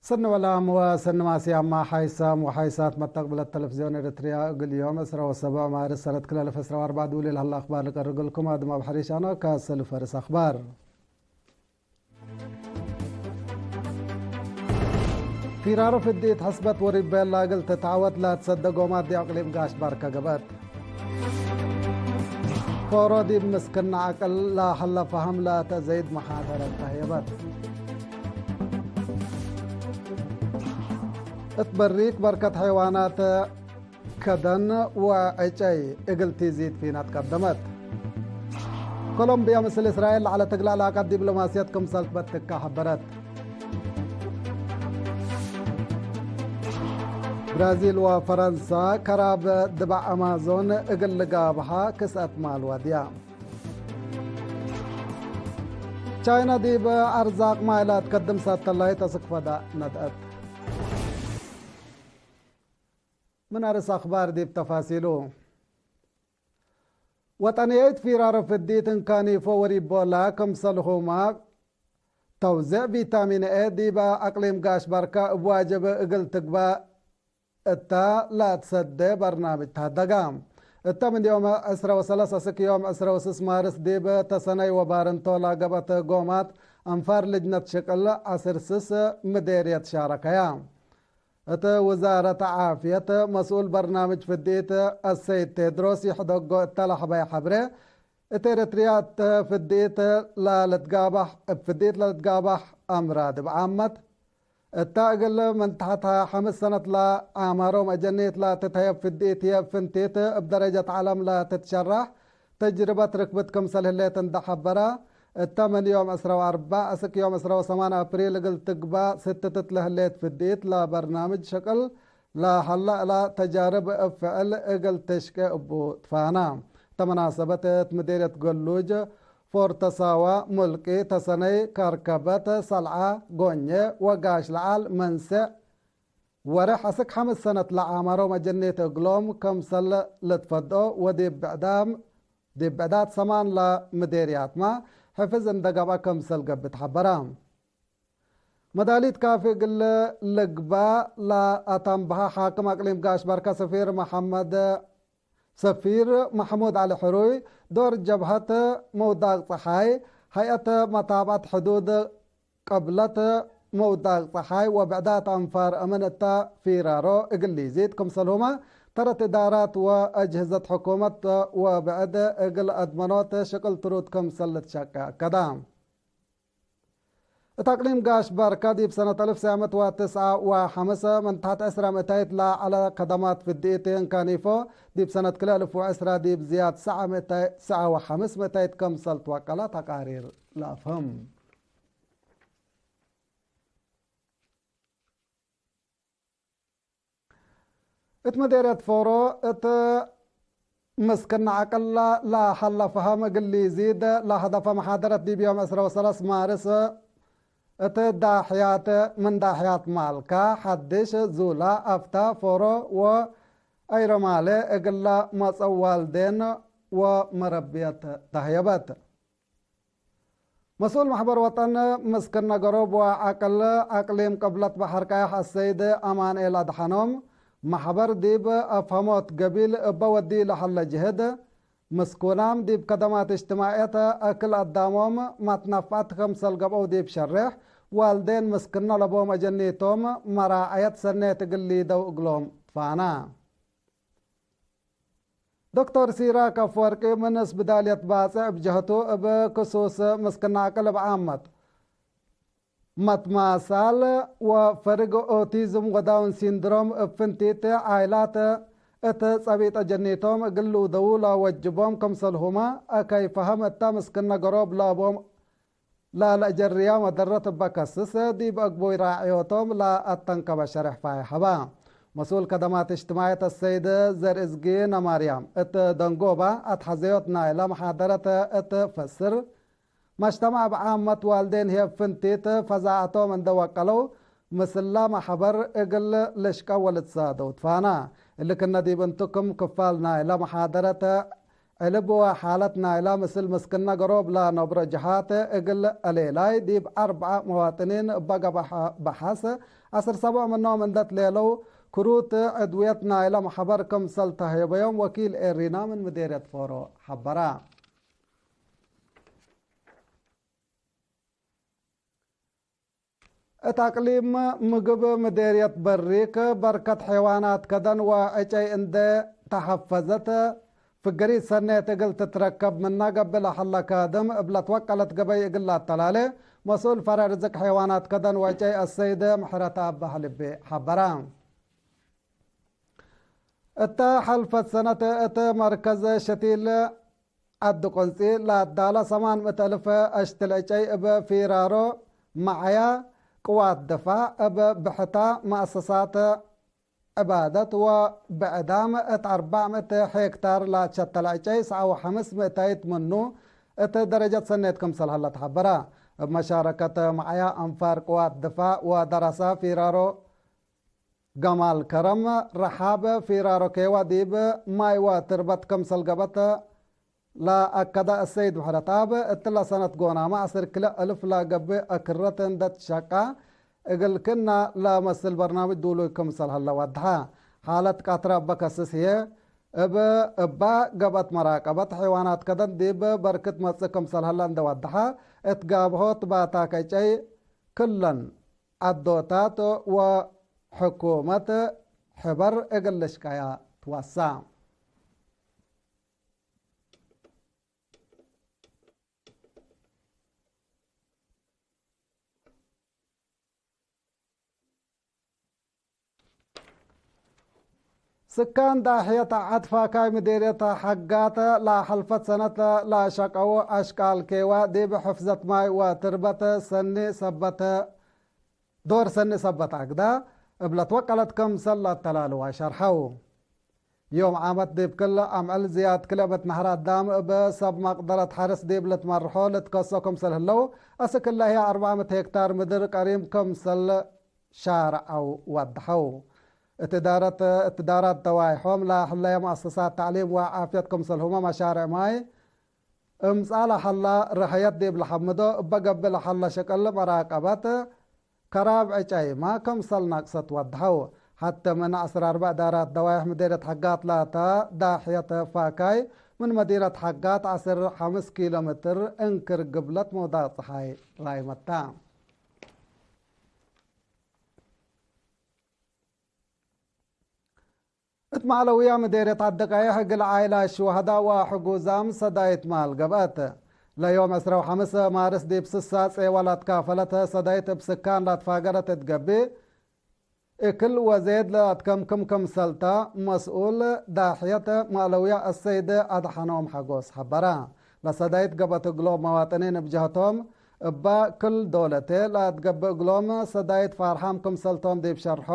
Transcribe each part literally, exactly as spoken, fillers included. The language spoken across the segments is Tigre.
ሰኒ ወላም ወሰኒ ማስያማ ሓይሳም ወሓይሳት መተቅብለት ተለፍዝዮን ኤረትርያ፣ እግል ዮም ዕስራ ወሰብዕ ማርስ ሰነት ክልተ አልፍ ዕስራ ወአርበዕ ዱል ለሀለ አክባር ልቀርግልኩም። አድም አብ ሐሪሻና ካሰልፍ ፈርስ አክባር። ፊራሮ ፍዲት ሕስበት ወሪቤላ እግል ትትዐወት ለትሰደ ጎማት ዲ አቅሊም ጋሽ ባርከ ገብአት። ፎሮ ዲብ ምስክነ ዐቅል ለሀለ ፈሀም ለተዘይድ መሓደረት ተህየበት። እት በሪክ በርከት ሐይዋናት ከደን ወዕጨይ እግል ቲዚድ ፊናት ቀደመት። ኮሎምብያ ምስል እስራኤል ለዐለት እግል ዕላቀት ዲብሎማስየት ክምሰል ትበትከ ሐበረት። ብራዚል ወፈረንሳ ከራብ ድባዕ አማዞን እግል ልጋብሐ ክስአት ማል ወድያ። ቻይና ዲብ አርዛቅ ማይ ለአትከድም ሳተላይት አስክ ፈዳ ነድአት። ምን አርስ አክባር ዲብ ተፋሲሉ። ወጠንየይት ፊራሮ ፍዲት እንካኒፎ ወሪቦላ ክምሰልሁመ ተውዜዕ ቪታሚን ኤ ዲበ አቅሊም ጋሽ ባርካ እብ ዋጅብ እግል ትግባእ እተ ለትሰዴ በርናምጅ ተሀደጋ። እተ ምን ዮም ዕስራ ወሰለስ አስክ ዮም ዕስራ ወስስ ማርስ ዲብ ተሰነይ ወባርንቶ ለገብአት ጎማት አንፋር ልጅነት ሽቅል ዐስር ስስ ምዴርየት ሻረከያ። እት ውዛረት ዓፍየት መስኡል በርናምጅ ፍዲት አሰይድ ቴድሮስ ይሕደጎ እተ ለሐበየ ሐብሬ፣ እት ኤረትርያ እት ፍዲት ለልትጋባሕ፣ እብ ፍዲት ለልትጋባሕ አምራድ እብ ዓመት፣ እተ እግል ምን ተሐት ሐምስ ሰነት ለአማሮም አጀኒት ለትትሀየብ ፍዲት ህዬ፣ እብ ፍንቲት እብ ደረጀት ዐለም ለትትሸራሕ ተጅርበት ርክብት ክምሰል ህሌት እንዴ ሐበረ፣ እተ ምን ዮም ዕስራ ወአርበዕ አስክ ዮም ዕስራ ወሰማን አፕሪል እግል ትግባእ ስትትት ለህሌት ፍዲት ለበርናምጅ ሸቅል ለሀለ እለ ተጃርብ እብ ፍዕል እግል ትሽቄ እቡ ትፋና። እተ መናሰበት እት ምዴርየት ገሉጅ፣ ፎርተሳዋ፣ ሙልቂ፣ ተሰነይ፣ ከርከበት፣ ሰልዓ፣ ጎኘ ወጋሽ ለዐል መንሴዕ ወሬሕ አስክ ሐምስ ሰነት ለአማሮም አጀኔት እግሎም ከምሰል ልትፈድኦ ወዲብ ብዕዳም፣ ዲብ ብዕዳት ሰማን ለምዴርያትመ ሕፍዝ እንዴ ገብአ ከምሰል ገብእ ተሐበረ። መዳሊት ካፊ እግል ልግባእ ለአተንበሀ ሓክም አቅሊም ጋሽ በርከ ሰፊር መሐመድ ሰፊር መሕሙድ ዐሊ ሕሩይ፣ ዶር ጀብሀት መውዳቅ ጸሓይ፣ ሀይአት መታብዐት ሕዱድ ቅብለት መውዳቅ ጸሓይ ወብዕዳት አንፋር አምን እተ ፊራሮ እግል ሊዚድ፣ ክምሰልሁመ ተረት እዳራት ወአጅህዘት ሕኩመት ወብዕድ እግል አድመኖት ሽቅል ትሩድ ክምሰል ልትሸቄ አከደ። እት አቅሊም ጋሽ ባርካ ዲብ ሰነት አልፍ ሰዕ ምእት ወትስዐ ወሐምስ ምን ተሐት ዕስራ ምእታይት ለዐለ ከደማት ፍድኢት እንካኒፎ፣ ዲብ ሰነት ክልኤ አልፍ ወዕስራ ዲብ ዝያድ ሰዕ ምእታይ፣ ሰዕ ወሐምስ ምእታይት ከምሰል ትወቀለ ተቃሪር ለአፍህም። እት መዴርየት ፎሮ እት ምስክነ ዐቅል ለሀለ ፈሀም እግል ሊዚድ ለሀደፈ መሓደረት ዲብ ዮም ዕስራ ወሰለስ ማርስ እት ዳሕያት ምን ዳሕያት ማልካ ሐድሽ ዙላ አፍታ ፎሮ ወአይረማሌ እግለ መጽአው ዋልዴን ወመረብየት ተህየበት። መስኡል መሕበር ወጠን ምስክነ ገሮብ ወዐቅል አቅሊም ቅብለት በሐር ቀያሕ አሰይድ አማንኤል አድሐኖም፣ መሕበር ዲብ አፍሀሞት ገቢል እበ ወዲ ለሀለ ጅህድ፣ ምስኩናም ዲብ ከደማት እጅትማዕየት አክል አዳሞም መትነፍዐት ክምሰል ገብአው ዲብ ሸሬሕ፣ ዋልዴን ምስክነ ለቦም አጀኒቶም መራዐየት ሰኔት እግል ሊደው እግሎም ትፋና። ዶክተር ሲራክ አፍወርቂ ምን እስብዳልየት ባጽዕ እብ ጀህቱ፣ እብ ክሱስ ምስክነ አቅል እብ ዓመት፣ መትማሳል ወፈርግ ኦቲዝም ወዳውን ሲንድሮም እብ ፍንቲት ዓይላት እት ጸቢጠ ጀኒቶም እግል ልውደዉ ለወጅቦም፣ ክምሰልሁመ አከይ ፈሀም እተ ምስክነ ገሮብ ለቦም ላለአጀርያ መደረት እበ ከስስ፣ ዲብ አግቡይ ራዕዮቶም ለአተንከበ ሸሬሕ ፋይሕ ሀባ። መስኡል ከደማት እጅትማዕየት አሰይድ ዘርእዝጊ ነማርያም እት ደንጎባ አትሐዘዮት ናይለ መሓደረት እት ፈስር፣ መጅተማዕ እብ ዓመት ዋልዴን ህዬ ፍንቲት ፈዛዐቶም እንዴ ወቀለው፣ ምስለ መሕበር እግል ልሽቀ ወልትሳደው ትፋና። እሊ ክነ ዲብ እንቱ ክም ክፋል ናይለ መሓደረት ዕልብ ወሓለት ናይላ ምስል ምስክነ ገሮብ ለነብሮ ጀሃት እግል አሌላይ፣ ዲብ አርበዕ መዋጥኒን እበ ገብአ በሐስ፣ ዐስር ሰብዕ ምኖም እንደ ትሌለው፣ ክሩት ዕድውየት ናይለ መሕበር ክምሰል ተህየበዮም ወኪል ኤሪና ምን ምዴርየት ፎሮ ሐበረ። እት አቅሊም ምግብ ምዴርየት በሪክ፣ በርከት ሐይዋናት ከደን ወዕጨይ እንዴ ተሐፈዘት፣ ፍግሪት ሰኔት እግል ትትረከብ ምነ ገብእ ለሀለ ካድም፣ እብ ለትወቀለት ገበይ እግል ለአተላሌ መስኡል ፈረዕ ርዝቅ ሐይዋናት ከደን ወዕጨይ አሰይድ ምሕረተአብ ሐልቤ ሐበረ። እተ ሐልፈት ሰነት እት መርከዝ ሸቲል ዐዲ ቁንጺ ለአዳለ ሰማን ምእት አልፍ አሽትል ዕጨይ እብ ፊራሮ መዓያ ቅዋት ድፋዕ እብ ብሕታ መአሰሳት ዕባደት ወብዕዳም እት አርበዕ ምእት ሄክታር ለአትሸተለ ዕጨይ ሰዐ ወሐምስ ምእታይት ምኑ እት ደረጀት ሰኔት ክምሰል ሀለ ተሐበረ። እብ መሻረከት መዓያ አንፋር ቅዋት ድፋዕ ወደረሳ ፊራሮ ገማል ከረም ረሓብ ፊራሮ ኬዋ ዲብ ማይ ወትርበት ክምሰል ገብአት ለአከደ አሰይድ ምሕረተአብ፣ እትለ ሰነት ጎናመ ዐስር ክልኤ እልፍ ለገብእ አክረት እንዴ ትሸቀ እግል ክእነ ለመስል በርናምጅ ዱሉይ ክምሰል ሀለ ወድሐ። ሓለት ቃትረ እበ ከስስ ህዬ፣ እብ እባ ገብአት መራቀበት ሐይዋናት ከደን ዲብ በርክት መጽእ ክምሰል ሀለ እንዴ ወድሐ፣ እት ጋብሆት ባታክ ዕጨይ ክለን ዐዶታት ወሕኩመት ሕበር እግል ልሽቀያ ትወሰ። ስካን ዳሕየት ዐድ ፋካይ ምዴርየት ሐጋት ለሐልፈት ሰነት ለሸቀው አሽቃል ኬዋ ዲብ ሕፍዘት ማይ ወትርበት ሰኒ ሰበት ዶር ሰኒ ሰበት አግዳ እብ ለትወቀለት ክምሰል ለአተላልዋ ሸርሐው። ዮም ዓመት ዲብ ክል አምዕል ዝያድ ክልኤ ምእት ነሐር አዳም እብ ሰብ መቅደረት ሐርስ ዲብ ልትመርሖ ልትከሶ ክምሰል ህለው፣ አስክ እለ ህይ አርበዕ ምእት ሄክታር ምድር ቀሪም ክምሰል ሻርዐው ወድሐው። እት እዳረት፣ እት እዳራት ደዋይሖም ለህለየ መአሰሳት ተዕሊም ወዓፍየት ክምሰልሁመ መሻርዕ ማይ እምጽአ ለሀላ ረሀየት ዲብ ለሐምዶ እበ ገብእ ለሀለ ሸቅል መራቀበት ከራብ ዕጨይመ ክምሰል ናቅሰት ወድሐው። ሐቴ ምን ዐስር አርበዕ ዳራት ደዋይሕ ምዴርየት ሐጋት ላተ ዳሕየት ፋካይ ምን መዲነት ሐጋት ዐስር ሐምስ ኪሎ ሜትር እንክር ግብለት መውዳቅ ጸሓይ ራይመታ። እት መዕለውያ ምዴርየት ዐዲ ቀይሕ እግል ዓይላት ሽወሀዳ ወሕጉዛም ሰዳይት ማል ገብአት። ለዮም ዕስራ ወሐምስ ማርስ ዲብ ስሳ ጼወ ለትካፈለት ሰዳይት እብ ስካን ለትፋገረት እት ገብእ፣ እክል ወዜድ ለአትከምክም ክምሰልታ መስኡል ዳሕየት መዕለውያ አሰይድ አድሐኖም ሐጎስ ሐበረ። ለሰዳይት ገብአት እግሎም መዋጥኒን እብ ጀህቶም፣ እበ ክል ዶለቴ ለአትገብእ እግሎም ሰዳይት ፋርሓም ክምሰልቶም ዲብ ሸርሖ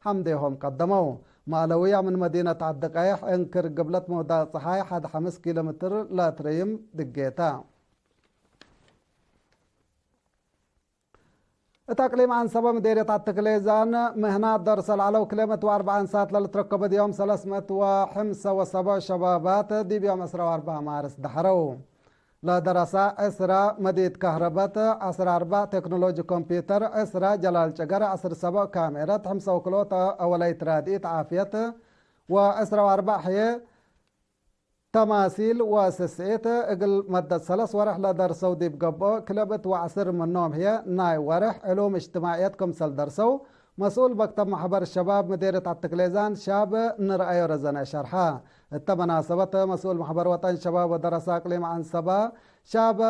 ሐምዴሆም ቀደመው። መዕለውያ ምን መዲነት ዐዲ ቀይሕ እንክር ግብለት መውዳቅ ጸሓይ ሐድ ሐምስ ኪሎ ሜትር ለትረይም ድጌተ። እት አቅሊም ዐንሰበ ምዴርየት አትክሌዛን ምህናት ደርሰ ለዐለው ክልኤ ምእት ወአርበዕ አንሳት ለልትረከቡ ዲብ ዮም ሰለስ ምእት ወሐምሰ ወሰብዕ ሸባባት ዲብ ዮም ዕስራ ወአርበዕ ማርስ ደሐረው። ለደረሳ ዕስራ መዲት ከህረበት፣ ዐስራ አርበዕ ቴክኖሎጂ ኮምፒውተር፣ ዕስራ ጀላል ጨገር፣ ዐስር ሰብዕ ካሜረት፣ ሕምሰ ወክልኦት አወላይት ራድኢት ዓፍየት ወዕስራ ወአርበዕ ሕዬ ተማሲል ወስስዒት እግል መደት ሰለስ ወርሕ ለደርሰው ዲብ ገብኦ፣ ክልኤ ምእት ወዐስር ምኖም ህዬ ናይ ወርሕ ዕሉም እጅትማዕየት ክምሰል ደርሰው፣ መስኡል መክተብ መሕበር ሸባብ ምዴርየት አትክሌዛን ሻብ ንርአዮ ረዘነ ሸርሐ። እተ መናሰበት መስኡል መሕበር ወጠን ሸባብ ወደረሰ አቅሊም ዐንሰባ ሻብ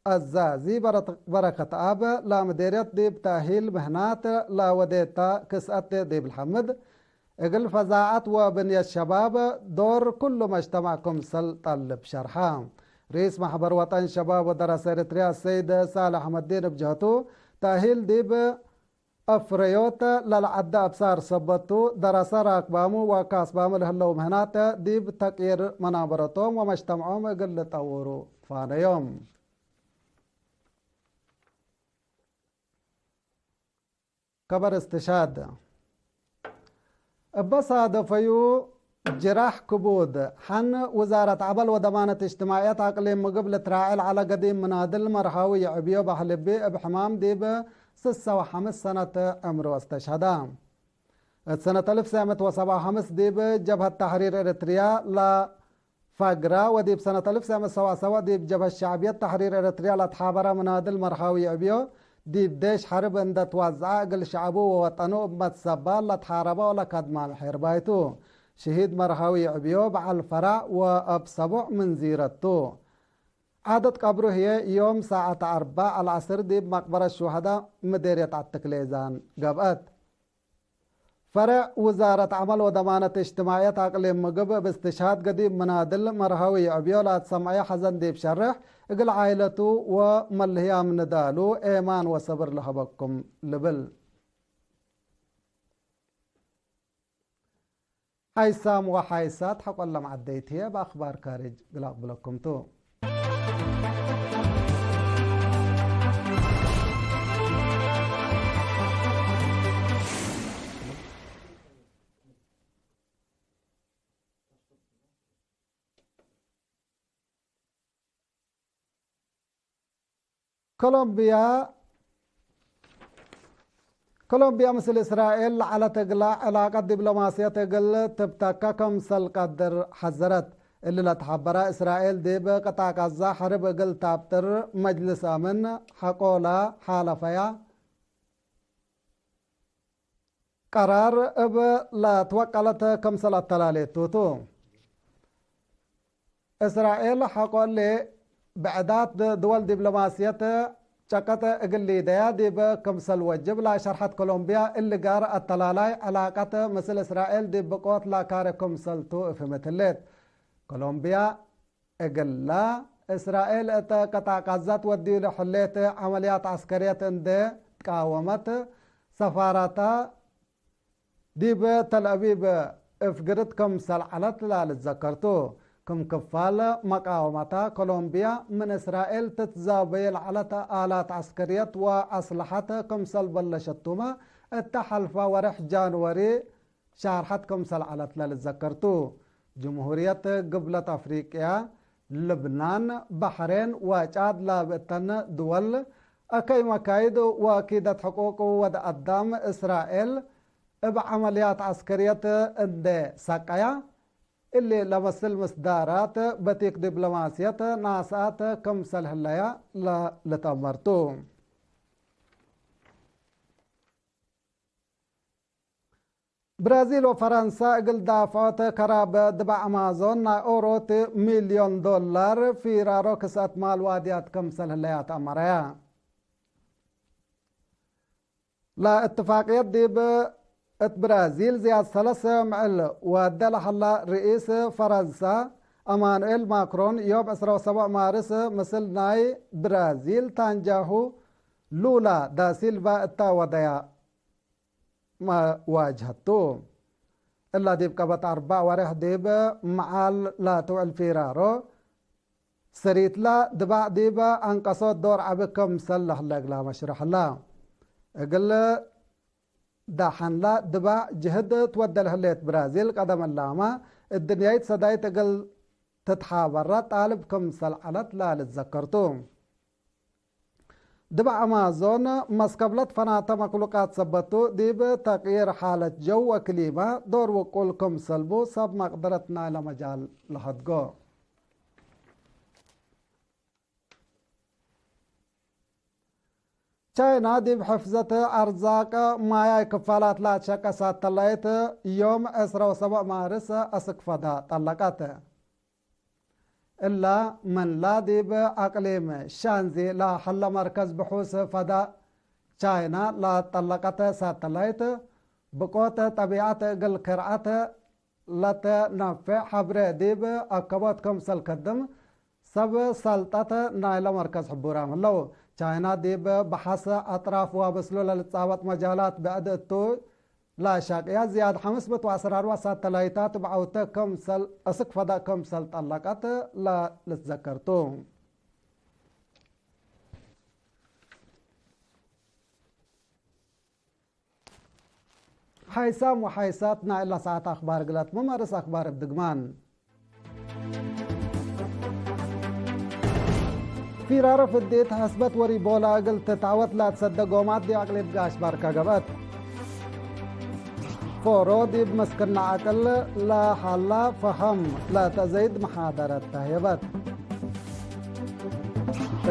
አዛዚ በረት-፣ በረከትአብ ለምዴርየት ዲብ ተእሂል ምህናት ለወዴታ ክስአት ዲብ ለሐምድ፣ እግል ፈዛዐት ወብንየት ሸባብ ዶር ኩሉ መጅተማዕ ክምሰል ጠልብ ሸርሐ። ርኢስ መሕበር ወጠን ሸባብ ወደረሰ ኤረትርያ ሰይድ ሳልሕ አሕመዲን እብ ጀህቱ፣ ተእሂል ዲብ አፍረዮት ለለዐደ አብሳር ሰበት ቱ፣ ደረሰ ራክባሙ ወካስባሙ ለህለው ምህናት ዲብ ተቅይር መናበረቶም ወመጅተምዖም እግል ልጠውሩ ፋነዮም። ከበር እስትሻድ። እበ ሳደፈዩ ጅራሕ ክቡድ ሐን ውዛረት ዐመል ወደማነት እጅትማዕየት አቅሊም ምግብ ልትራዔ ለዐለ ገዲም ምናድል መርሃዊ ይዕብዮ በህል እብ ሕማም ዲብ ስሰ ወሐምስ ሰነት ዕምሩ አስተሽሀደ። እት ሰነት አልፍ ሰመት ወሰብዓ ወሐምስ ዲብ ጀብሀት ተሕሪር ኤረትርያ ለፈግረ ወዲብ ሰነት አልፍ ሰመት ሰብዓ ሰብዕ ዲብ ጀብሀት ሸዕብየት ተሕሪር ኤረትርያ ለትሓበረ ምናድል መርሃዊ ይዕብዮ፣ ዲብ ዴሽ ሐርብ እንደ ትዋዝዐ እግል ሸዐቡ ወወጠኑ እብ መትሰባል ለትሓረበ ወለከድመ ምሒርባይ ቱ። ሽሂድ መርሃዊ ይዕብዮ በዐል ፈራዕ ወእብ ሰቡዕ ምን ዚረት ቱ። ዓደት ቀብሩ ህዬ ዮም ሳዐት አርበዕ አልዐስር ዲብ መቅበረት ሹሀዳ ምዴርየት አትክሌዛን ገብአት። ፈሬዕ ውዛረት ዐመል ወደማነት እጅትማዕየት አቅሊም ምግብ እብ እስትሽሃድ ገዲም ምናድል መርሃዊ ይዕብዮ ለአትሰምዐየ ሐዘን ዲብ ሸርሕ፣ እግል ዓይለቱ ወመልህያም ንዳሉ ኤማን ወሰብር ለሀበኩም ልብል። ሓይሳም ወሓይሳት ሐቆ ለመዓደይት ህዬ እብ አኽባር ካርጅ ግላቅ ብለኩም ቱ። ኮሎምብያ፣ ኮሎምብያ ምስል እስራኤል ለዐለት እግላ ዕላቀት ዲብሎማስየት እግል ትብተከ ክምሰል ቀድር ሐዘረት። እሊ ለተሐበረ፣ እስራኤል ዲብ ቅጣዕ ጋዛ ሐርብ እግል ታብጥር መጅልስ አምን ሐቆለ ሓለፈያ። ቀራር እብ ለትወቀለት ክምሰል አተላሌቱ ቱ። እስራኤል ሐቆ እሊ ብዕዳት ድወል ዲብሎማስየት ጨቀጥ እግል ሊደያ ዲብ ክምሰል ወጅብ ለሸርሐት ኮሎምብያ፣ እሊ ጋር አተላላይ ዕላቀት ምስል እስራኤል ዲብ ብቆት ለካሬ ክምሰል ቱ እፍህመት ህሌት። ኮሎምብያ እግለ እስራኤል እት ቅጣዕ ቃዛት ወድዩ ለሕሌት ዐመልያት ዐስከርየት እንዴ ትቃወመት፣ ሰፋራታ ዲብ ተልአቪቭ እፍግርት ክምሰል ዐለት ለልትዘከር ቱ። ክም ክፋል መቃወመታ፣ ኮሎምብያ ምን እስራኤል ትትዛበየ ለዐለት አላት ዐስከርየት ወአስለሐት ክምሰል በለሸቱመ፣ እተ ሐልፈ ወርሕ ጃንወሪ ሻርሐት ክምሰል ዐለት ለልትዘከር ቱ። ጅምሁርየት ግብለት አፍሪቅያ፣ ልብናን፣ በሕሬን ወጫድ ላብእተን ድወል፣ አከይ መካይድ ወኪደት ሕቁቅ ወድ አዳም እስራኤል እብ ዐመልያት ዐስከርየት እንዴ ሰቀያ፣ እሊ ለመስል ምስዳራት በቲክ ዲብሎማስየት ናስአት ክምሰል ህለያ ለልትአመር ቱ። ብራዚል ወፈረንሳ እግል ዳፍዖት ከራብ ድባዕ አማዞን ናይ ኦሮት ሚልዮን ዶላር ፊራሮ ክስአት ማል ዋድያት ክምሰል ህለያ ተአመረያ። ለእትፋቅየት ዲብ እት ብራዚል ዝያድ ሰለሰ ምዕል ወደ ለሀላ ርኢስ ፈረንሳ አማኑኤል ማክሮን ዮም ዕስራ ወሰብዕ ማርስ ምስል ናይ ብራዚል ታንጃሁ ሉላ ዳሲልቫ እታ ወደያ መዋጅሀቱ። እላ ዲብ ቀበት አርበዕ ወሬሕ ዲብ መዓል ለትውዕል ፊራሮ፣ ሰሪትላ ድባዕ ዲበ አንቀሶት ዶር ዐቢ ክምሰል ለህለ እግላ መሽረሐላ። እግል ደሐንላ ድባዕ ጅህድ ትወደ ለህሌት ብራዚል፣ ቀደም እላመ እድንያይት ሰዳይት እግል ትትሓበራ ጣልብ ክምሰል ዐለት ለልትዘከር ቱ። ድባዕ አማዞን መስከብለት ፈናተ መክሉቃት ሰበት ቱ፣ ዲብ ተቅይር ሓለት ጀው ወክሊመ ዶር ውቁል ክምሰል ቡ ሰብ መቅደረት ናይለ መጃል ለሀድጎ። ቻይና ዲብ ሕፍዘት አርዛቅ ማያይ ክፋላት ለአትሸቀ ሳተላይት ዮም ዕስራ ወሰብዕ ማርስ አስክ ፈዳ ጠለቀት። እላ ምንላ ዲብ አቅሊም ሻንዚ ለሀለ መርከዝ ብሑስ ፈዳ ቻይና ለጠለቀት ሳተላይት፣ ብቆት ጠቢዐት እግል ክርዐት ለተነፌዕ ሐብሬ ዲብ አከቦት ክምሰል ከድም ሰብ ሰልጠት ናይለ መርከዝ ሕቡራም ህለው። ቻይና ዲብ በሐስ አጥራፍ ወምስሉ ለልትጻበጥ መጃላት ብዕድ እቱ ለሻቅያ ዝያድ ሐምስ ምእት ወዐስር አርወ ሳተላይታት እብ ዐውተ ክምሰል አስክ ፈዳ ክምሰል ጠለቀት ለልትዘከር ቱ። ሓይሳም ወሓይሳት ናይላ ሰዓት አክባር እግል አትምም፣ አርእስ አክባር እብ ድግማን። ፊራረ ፍዴት ሐስበት ወሪቦላ እግል ትትዐወት ለአትሰደ ጎማት ዲብ አቅሊም ጋሽ ባርካ ገብአት። ፎሮ ዲብ መስክና ዐቅል ለሀላ ፈሀም ለተዘይድ መሓደረት ተህየበት።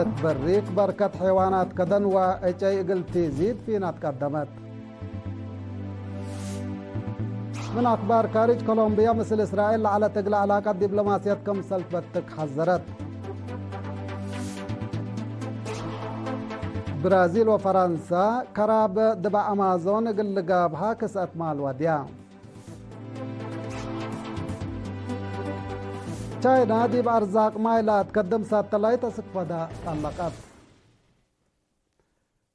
እት በሪክ በርከት ሐይዋናት ከደን ወእጨይ እግል ቲዚድ ፊናት ቀደመት። ምን አክባር ካርጅ፣ ኮሎምብያ ምስል እስራኤል ለዐለት እግለ ዕላቀት ዲብሎማስየት ክምሰል ትበትክ ሐዘረት። ብራዚል ወፈረንሳ ከራብ ድበ አማዞን እግል ልጋብሃ ክስአት ማል ወድያ። ቻይና ዲብ አርዛቅ ማይ ለአትከድም ሳተላይት አስክ ፈዳ ጠለቀት።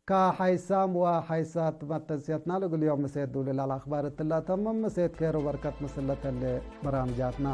ከሐይሳም ወሐይሳት መተንስየትና ለእግል ዮም ምሴት ዱል ለአክባር እትለ አተምም፣ ምሴት ኬር ወበርከት ምስል ለተሌ በራምጃትና።